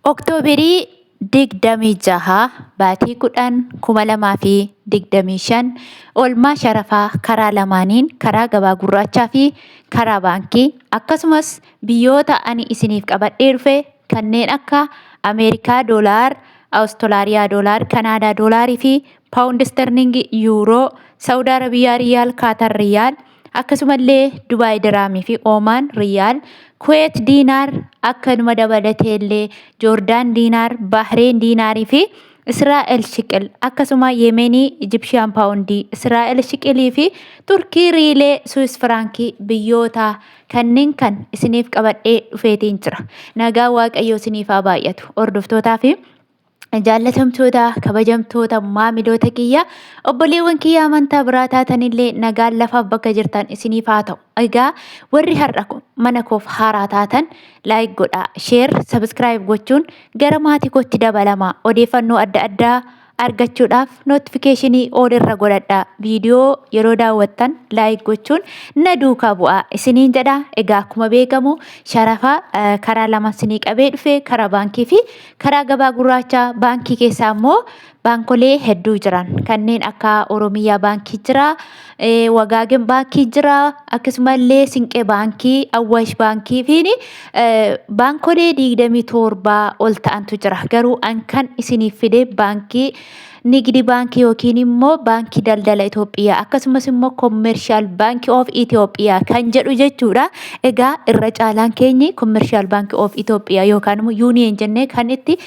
Oktooberii 26 baatii 10 2025 oolmaa sharafaa karaa lamaaniin, karaa gabaa gurraachaa fi karaa baankii, akkasumas biyyoota ani isiniif qabadhee dhufe kanneen akka Ameerikaa doolaar, Awustiraaliyaa doolaar, Kanaadaa doolaarii fi paawundi sterlingii, yuuroo, Saawud Arabiyaa riyaal, Kaatar riyaal, akkasumallee Dubaay diraamii fi Oomaan riyaal, Kuweet diinaar, akkanuma dabalateellee Joordaan diinaar, Bahreen diinaarii fi Israa'el shiqil, akkasuma Yemenii, Ijipshiyaan paawundii, Israa'el shiqilii fi Turkii riilee, Suwis firaankii, biyyoota kanneen kan isiniif qabadhee dhufeetiin jira. Nagaa Waaqayyoo isiniif haa baay'atu. Hordoftootaa fi jaallatamtoota, kabajamtoota maamiloota kiyya, obboleewwan kiyya amantaa biraa taatanillee, nagaan lafaaf bakka jirtan isiniif haa ta'u. Egaa warri har'a mana koof haaraa taatan like godhaa, share, subscribe gochuun gara maatii kootti dabalamaa. Odeeffannoo adda addaa argachuudhaaf notification all irra godhadhaa. Viidiyoo yeroo daawwattan like gochuun na duukaa bu'aa isiniin jedha. Egaa akkuma beekamu sharafa karaa lama isinii qabee dhufe, karaa baankii fi karaa gabaa gurraachaa. Baankii keessaa immoo baankolee hedduu jiran kanneen akka Oromiyaa baankii jira, Wagaagen baankii jira, akkasumallee Sinqee baankii, Awwaash baankii fi baankolee 27 ol ta'antu jira. Garuu an kan isiniif fide baankii Nigdi baankii yookiin immoo Baankii Daldala Itoophiyaa, akkasumas immoo Commercial Bank of Ethiopia kan jedhu jechuudha. Egaa irra caalaan keenyi Commercial Bank of Ethiopia yookaan immoo Union jennee kan itti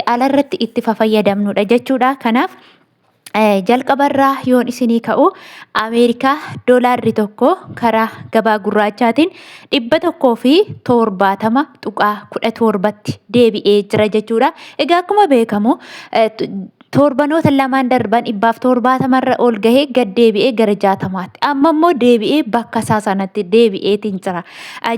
alarratti itti fayyadamnudha jechuudha. Kanaaf jalqabarraa yoon isinii ka'u, Ameerikaa doolaarri tokko karaa gabaa gurraachaatiin 170.17tti deebi'ee jira jechuudha. Egaa akkuma beekamu torbanoota lamaan darban 170rra ol gahee gad deebi'ee gara 60tti. Amma immoo deebi'ee bakka isaa sanatti deebi'eetiin jira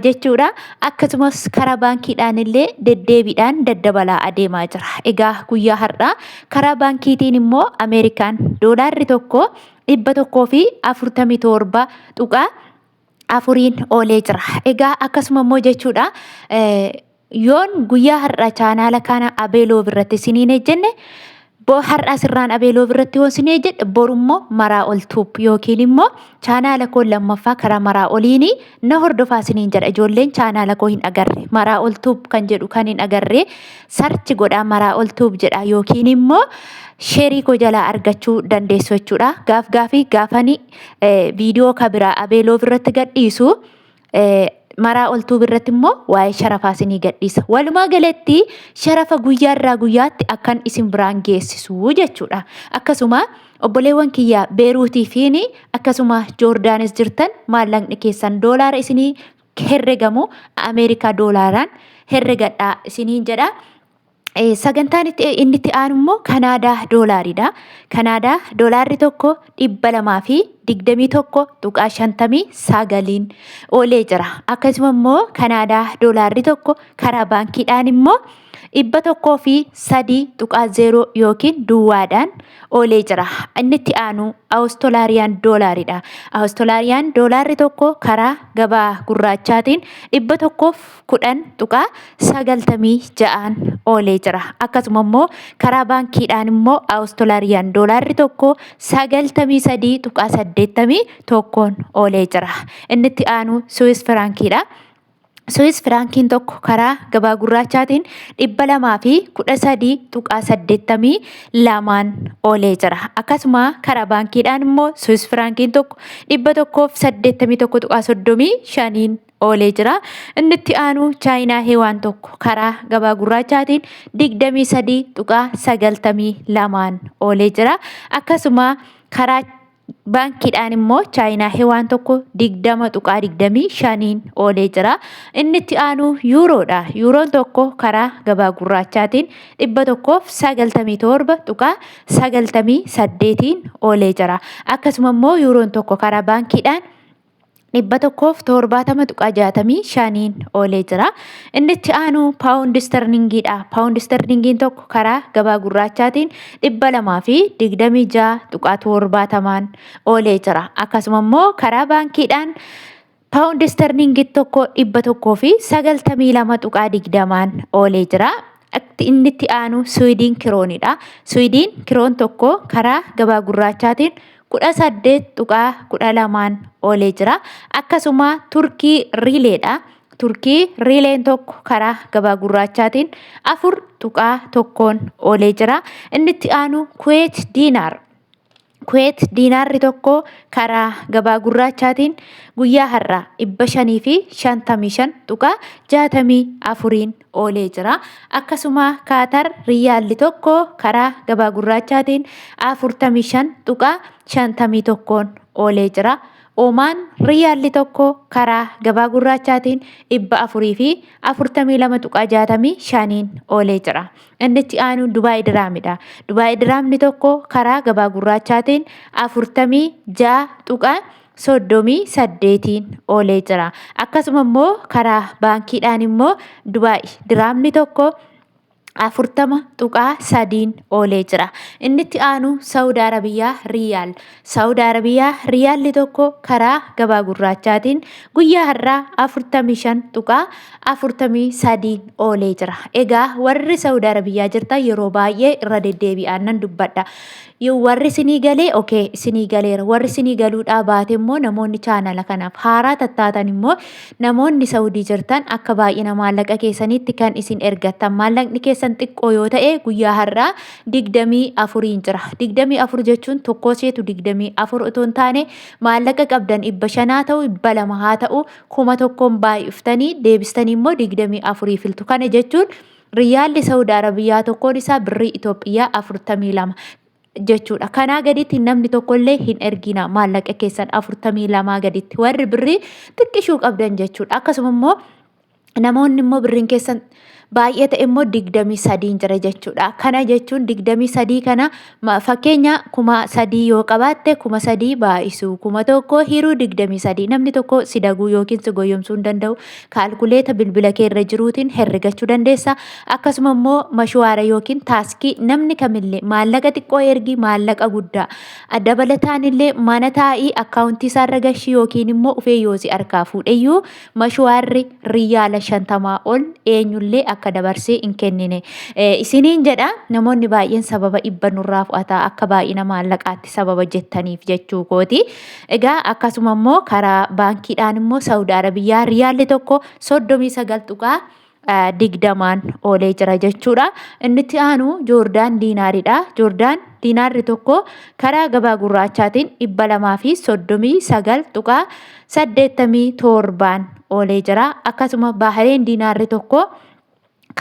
jechuudha. Akkasumas karaa baankiidhaan illee deddeebiidhaan daddabalaa adeemaa jira. Egaa guyyaa har'aa karaa baankiitiin immoo Ameerikaan doolaarri tokko 147.4n oolee jira. Egaa akkasuma immoo jechuudha, yoon guyyaa har'a chaanaala kana Abeeloo irratti isiniin ejjenne, har'a asirraan Abeeloo irratti yoon isin ejjedhe, borummoo Maraa Ol Tuub yookiin immoo chaanaala koo lammaffaa karaa Maraa Oliin na hordofaa isiniin jedha. Ijoolleen chaanaala koo hin agarre, Maraa Ol Tuub kan jedhu kan hin agarre, search godhaa, Maraa Ol Tuub jedha yookiin immoo sheerii koo jalaa argachuu dandeessu jechuudha. Gaaf gaafii gaafani viidiyoo kabiraa Abeeloo irratti gadhiisu, Maraa Ol Tuub irratti immoo waa'ee sharafaa isinii gadhiisa. Walumaa galatti sharafa guyyaarraa guyyaatti akkan isin biraan geessisu jechuudha. Akkasuma obboleewwan kiyya Beeruutii fi akkasuma Joordaanis jirtan, maallaqni keessan doolaara isinii herregamu Ameerikaa doolaaraan herregadhaa isiniin jedha. Sagantaan inni itti aanu immoo Kanaadaa doolaariidha. Kanaadaa doolaarri tokko 221.59n oolee jira. Akkasuma immoo Kanaadaa doolaarri tokko karaa baankiidhaan immoo 103.0 yookiin duwwaadhaan oolee jira. Inni itti aanu Awustiraaliyaan doolaariidha. Awustiraaliyaan doolaarri tokko karaa gabaa gurraachaatiin 110.96n oolee jira. Akkasuma immoo karaa baankiidhaan immoo Awustiraaliyaan doolaarri tokko 93.81n oolee jira. Inni itti aanu Suwis firaankiidha. Suwis firaankiin tokko karaa gabaa gurraachaatiin 213.82n oolee jira. Akkasuma karaa baankiidhaan immoo Suwis firaankiin tokko 181.35n oolee jira. Inni itti aanu Chaayinaa Heewaan tokko karaa gabaa gurraachaatiin 23.92n oolee jira. Akkasuma karaa baankiidhaan immoo Chaayinaa Heewaan tokko 20.25n oolee jira. Inni itti aanu yuuroodha. Yuuroon tokko karaa gabaa gurraachaatiin 197.98n oolee jira. Akkasuma immoo yuuroon tokko karaa baankiidhaan 170.65n oolee jira. Inni itti aanu paawundi sterlingiidha. Paawundi sterlingiin tokko karaa gabaa gurraachaatiin 226.70n oolee jira. Akkasuma immoo karaa baankiidhaan paawundi sterlingii tokko 192.20n oolee jira. Inni itti aanu Suwiidiin kiroonidha. Suwiidiin kiroon tokko karaa gabaa gurraachaatiin 18.12n oolee jira. Akkasuma Turkii riileedha. Turkii riileen tokko karaa gabaa gurraachaatiin 4.1n oolee jira. Inni itti aanu Kuweet diinaar. Kuweet diinaarri tokko karaa gabaa gurraachaatiin guyyaa har'aa 555.64n oolee jira. Akkasuma Kaatar riyyaalli tokko karaa gabaa gurraachaatiin 45.51n oolee jira. Omaan riyyaalli tokko karaa gabaa gurraachaatiin 442.65n oolee jira. Inni itti aanu Dubaay Diraamidha. Dubaay Diraamni tokko karaa gabaa gurraachaatiin 46.38n oolee jira. Akkasuma immoo karaa baankiidhaan immoo Dubaay Diraamni tokko 40.3n oolee jira. Inni itti aanu Saawud Arabiyaa Riyaal. Saawud Arabiyaa Riyaalli tokko karaa gabaa gurraachaatiin guyyaa har'aa 45.43n oolee jira. Egaa warri Saawud Arabiyaa jirtan yeroo baay'ee irra deddeebi'aan nan dubbadha. Warri isinii galee okee isinii galeera. Warri isinii galuudhaa baate immoo namoonni chaanala kanaaf haaraa tattaatan immoo namoonni Saawudii jirtan akka baay'ina maallaqa keessaniitti kan isin ergattan, maallaqni keessan xiqqoo yoo ta'e, guyyaa har'aa 24n jira. 24 jechuun tokkoo isheetu 24 otoo hin taane, maallaqa qabdan 500 haa ta'u, 200 haa ta'u, 1000n baay'iftanii deebistanii immoo 24 filtu. Kana jechuun riyaalli Saawud Arabiyaa tokkoon isaa birrii Itoophiyaa 42 jechuudha. Kanaa gaditti namni tokkollee hin ergina maallaqa keessan 42 gaditti, warri birrii xiqqishuu qabdan jechuudha. Akkasuma immoo namoonni immoo birriin keessan baay'ee ta'e immoo 23n jira jechuudha. Kana jechuun 23 kana fakkeenya 3000 yoo qabaatte, 3000 baay'isuu 1000 hiruu 23, namni tokko si daguu yookiin si goyyomsuu hin danda'u. Kaalkuleeta bilbila kee irra jiruutiin herregachuu dandeessa. Akkasuma immoo mashuwaara yookiin taaskii namni kamillee maallaqa xiqqoo ergi, maallaqa guddaa. Dabalataan illee mana taa'ii akkaawuntii isaarra gashii yookiin immoo ufee yoo si harkaa fuudheyyuu, mashuwaarri riyaala 50 ol eenyullee akka dabarsee hin kennine. Isiniin jedha, namoonni baay'een sababa 100 nurraa fudhataa akka baay'ina maallaqaatti sababa jettaniif jechuu kooti. Egaa akkasuma immoo karaa baankiidhaan immoo Saawud Arabiyyaa riyaalli tokko 39.20n oolee jira jechuudha. Inni itti aanu Joordaan diinaaridha. Joordaan diinaarri tokko karaa gabaa gurraachaatiin 239.87n oolee jira. Akkasuma Bahareen diinaarri tokko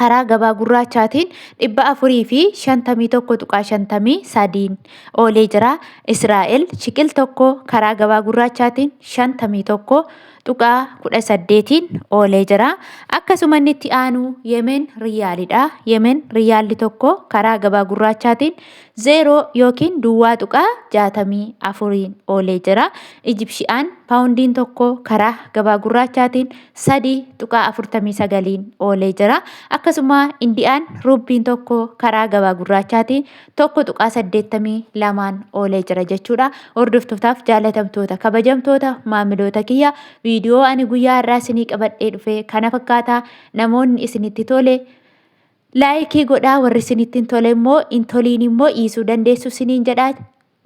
karaa gabaa gurraachaatiin 451.53n oolee jira. Israa'el shiqil tokko karaa gabaa gurraachaatiin 51.18n oolee jira. Akkasuma inni itti aanu Yemen riyaalidha. Yemen riyaalli tokko karaa gabaa gurraachaatiin 0 yookiin duwwaa tuqaa 64n oolee jira. Ijipshiyaan paawundiin tokko karaa gabaa gurraachaatiin 3.49n oolee jira. Akkasuma Indiyaan ruubbiin tokko karaa gabaa gurraachaatiin 1.82n oolee jira jechuudha. Hordoftootaaf jaalatamtoota, kabajamtoota maamiloota kiyya, viidiyoo ani guyyaa har'aa isinii qabadhee dhufe kana fakkaata. Namoonni isinitti tole laayikii godhaa, warri isinitti hin tole immoo hin toliin immoo dhiisuu dandeessu isiniin jedha.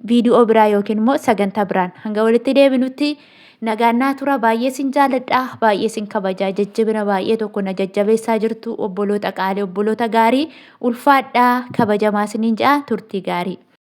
Viidiyoo biraa yookiin immoo sagantaa biraan hanga walitti deebinutti nagaan naa tura. Baay'ee sin jaaladha, baay'ee sin kabajaa, jajjabina baay'ee tokko na jajjabeessaa jirtu, obboloota qaalii, obboloota gaarii, ulfaadhaa, kabajamaa isiniin jedha. Turtii gaarii.